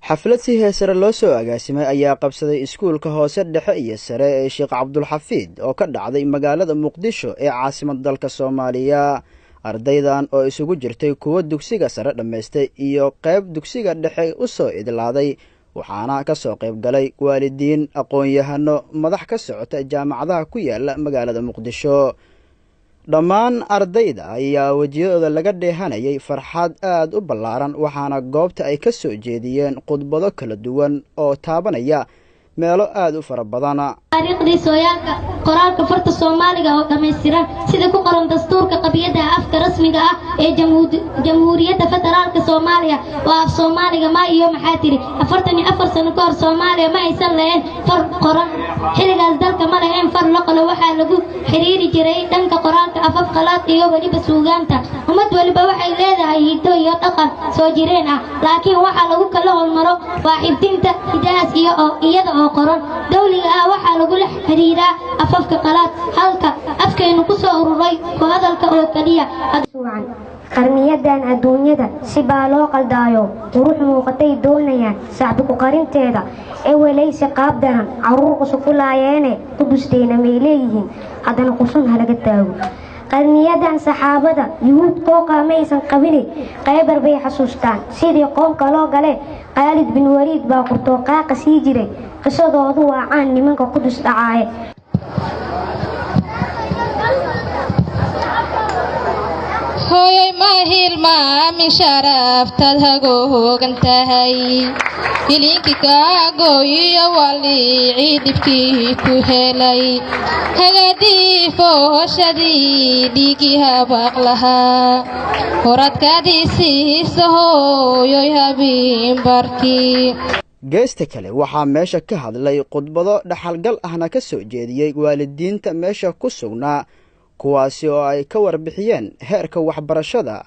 Xaflad si heesare loo soo agaasimay ayaa qabsaday iskuulka hoose, dhexe iyo sare ee Sheekh Cabdulxafiid oo ka dhacday magaalada Muqdisho ee caasimad dalka Soomaaliya. Ardaydan oo isugu jirtay kuwo dugsiga sare dhammaystay iyo qayb dugsiga dhexe u soo idlaaday, waxaana ka soo qayb galay waalidiin, aqoon-yahano, madax ka socota jaamacadaha ku yaala magaalada Muqdisho. Dhammaan ardayda ayaa wejiyadooda laga dheehanayay farxad aada u ballaaran, waxaana goobta ay ka soo jeediyeen khudbado kala duwan oo taabanaya meelo aada u fara badan. Taariikhdii sooyaalka qoraalka farta Soomaaliga oo dhammaystiran, sida ku qoran dastuurka qabiyada afka rasmiga ah ee Jamhuuriyadda Federaalka Soomaaliya, waa af Soomaaliga. Ma iyo maxaa tiri, 44 sano ka hor Soomaaliya ma aysan lahayn far qoran. Xilligaas dalka ma lahayn far la qolo. Waxaa lagu xiriiri jiray dhanka qoraalka afaf qalaad iyo weliba suugaanta. Ummad weliba waxay leedahay hiddo iyo dhaqan soo jireen ah, laakiin waxaa lagu kala hormaro waa xifdinta hidahaas iyo iyada oo qoran. Dawliga ah waxaa lagula xiriiraa afafka qalaad, halka afkaynu ku soo ururay ku hadalka oo keliya. Qarniyadan adduunyada si baa loo qaldaayo, qurux muuqatay doonayaan sacbi ku qarinteeda. Ewelayse qaab daran caruur qusufulaayeene, Qudusteyna may leeyihiin, haddana qusun halaga taago. Qarniyadan saxaabada Yuhuud qooqa maysan qabine, Qaybar bay xasuustaan sidii qoomka loo gale. Khaalid bin Waliid baa qurtooqaaqa sii jiray, qisadoodu waa caan nimanka Qudus dhacaaye. Hooyoy, ma hilmaamin sharaaftaad hagoogan tahay, ilinkii kaagooyiyo waliicii dhibkii ku helay, hagadii fooshadii dhiigii habaaq lahaa, horadkaadii siisa hooyoy habiin barkii. Geesta kale, waxaa meesha ka hadlay, khudbado dhaxalgal ahna ka soo jeediyey waalidiinta meesha ku sugnaa, kuwaasi oo ay ka warbixiyeen heerka waxbarashada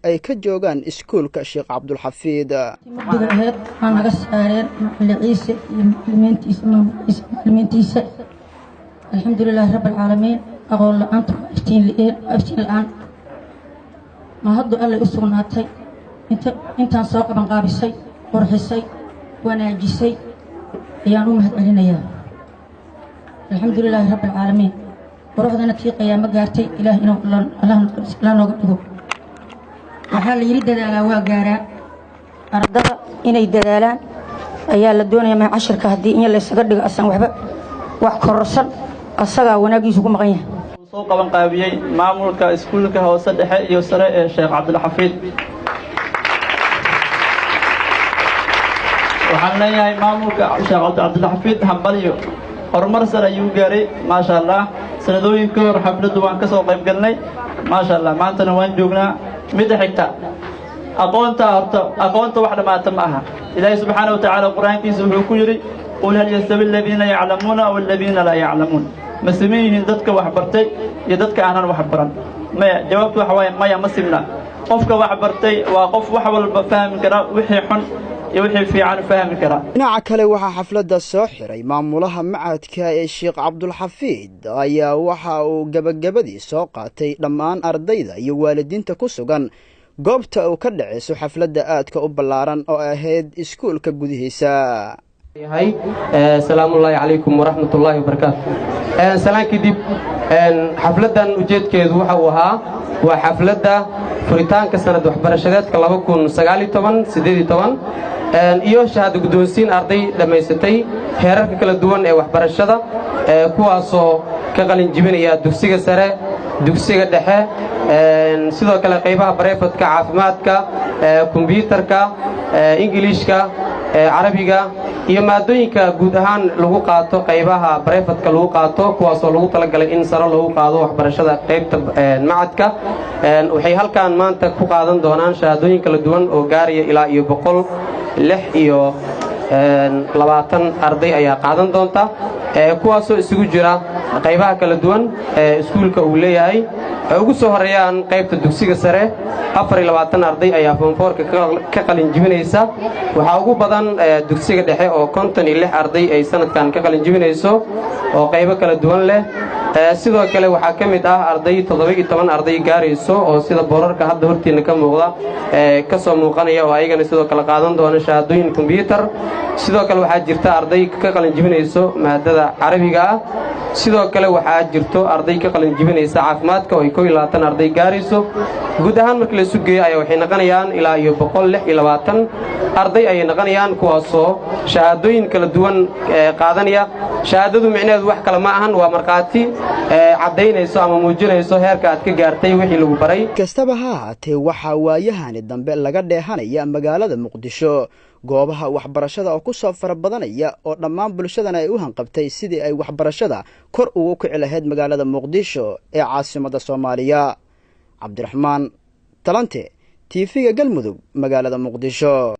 ay ka joogaan iskuulka Sheekh Cabdulxafiid. Mugdiga aheyd waa naga saareen Macalin Ciise iyo macalimiintiisa, maamul Ciise, macalimiintiisa. Alxamdulilaahi rabbi alcaalamiin. Aqoon la-aantu waa iftiin li'een, waa iftiin la-aan. Ma haddu Allay u sugnaatay inta intaan soo qaban qaabisay, qurxisay, wanaajisay ayaan u mahad celinayaa. Alxamdulilaahi rabbi alcaalamiin. Quruxdana tii qiyaamo gaartay Ilaah inuu Allah nooga dhigo. Waxaa la yidhi dadaalaa waa gaaraa. Ardada inay dadaalaan ayaa la doonaya. Ma cashirka haddii in laysaga dhigo asan waxba wax kororsan, asagaa wanaagiisu ku maqan yahay. Soo qaban qaabiyey maamulka iskuulka hoose, dhexe iyo sare ee Sheekh Cabdilxafiid. Waxaan leeyahay maamulka Sheekh Cabdilxafiid hambalyo, horumar sare ayuu gaaray, maasha Allah. Sanadooyin ka hor xafladdu waan ka soo qayb galnay, maasha Allah, maantana waan joognaa. Midda xigta, aqoonta horta aqoonta wax dhammaata ma aha. Ilaahay subxaana wa tacaala Qur-aankiisa wuxuu ku yidhi: qul hal yastawi aladiina yaclamuuna waladiina laa yaclamuun. Ma siman yihiin dadka wax bartay iyo dadka aanan wax baran? Maya. Jawaabtu waxa waaye maya, ma simna. Qofka wax bartay waa qof wax walba fahmi kara, wixii xun iyo wixii fiican fahmi kara. Dhinaca kale, waxaa xafladda soo xiray maamulaha macadka ee Sheekh Cabdulxafiid, ayaa waxa uu gebagabadii soo qaatay dhammaan ardayda iyo waalidiinta ku sugan goobta uu ka dhacayso xafladda aadka u ballaaran oo ahayd iskuulka gudihiisa. Yahay salaamullaahi calaykum waraxmatullaahi wabarakaatu. Salaan kadib, xafladdan ujeedkeedu waxa uu ahaa waa xafladda furitaanka sanad waxbarashadeedka 2019 18 iyo shahaado guddoonsiin arday dhammaysatay heerarka kala duwan ee waxbarashada, kuwaasoo ka qalin jibinaya dugsiga sare, dugsiga dhexe, sidoo kale qaybaha private-ka, caafimaadka, kombyuutarka, Ingiliishka, Carabiga iyo maadooyinka guud ahaan lagu qaato qaybaha private-ka lagu qaato, kuwaasoo lagu talagalay in saro loogu qaado waxbarashada qaybta macadka. Waxay halkan maanta ku qaadan doonaan shahaadooyin kala duwan oo gaaraya ilaa iyo 126 arday ayaa qaadan doonta, kuwaasoo isugu jira qaybaha kala duwan ee iskuulka uu leeyahay, ay ugu soo horreeyaan qaybta dugsiga sare. 24 arday ayaa form four-ka ka qalinjibinaysa. Waxaa ugu badan dugsiga dhexe oo 56 arday ay sanadkan ka qalinjibinayso oo qaybo kala duwan leh. Sidoo kale waxaa ka mid ah arday 17 arday gaarayso oo sida boorarka hadda hortiina ka muuqda ka soo muuqanaya oo ayagana sidoo kale qaadan doona shahaadooyin kombyutar. Sidoo kale waxaa jirta arday ka qalinjibinayso maadada Carabiga ah. Sidoo kale waxaa jirto arday ka qalinjibinaysa caafimaadka oo ay 21 arday gaarayso. Guud ahaan markii la isu geeyo ayaa waxay noqonayaan ilaa iyo 126 arday ayay noqonayaan, kuwaasoo shahaadooyin kala duwan qaadanaya. Shahaadadu micnaheedu wax kale ma ahan, waa markhaati caddaynayso ama muujinayso heerka aad ka gaartay wixii lagu baray. Kastaba ha ahaatee, waxaa waayahani dambe laga dheehanaya magaalada Muqdisho goobaha waxbarashada oo ku soo fara badanaya oo dhammaan bulshadana ay u hanqabtay sidii ay waxbarashada kor ugu kici lahayd magaalada Muqdisho ee caasimadda Soomaaliya. Cabdiraxmaan Talante, TV-ga Galmudug, magaalada Muqdisho.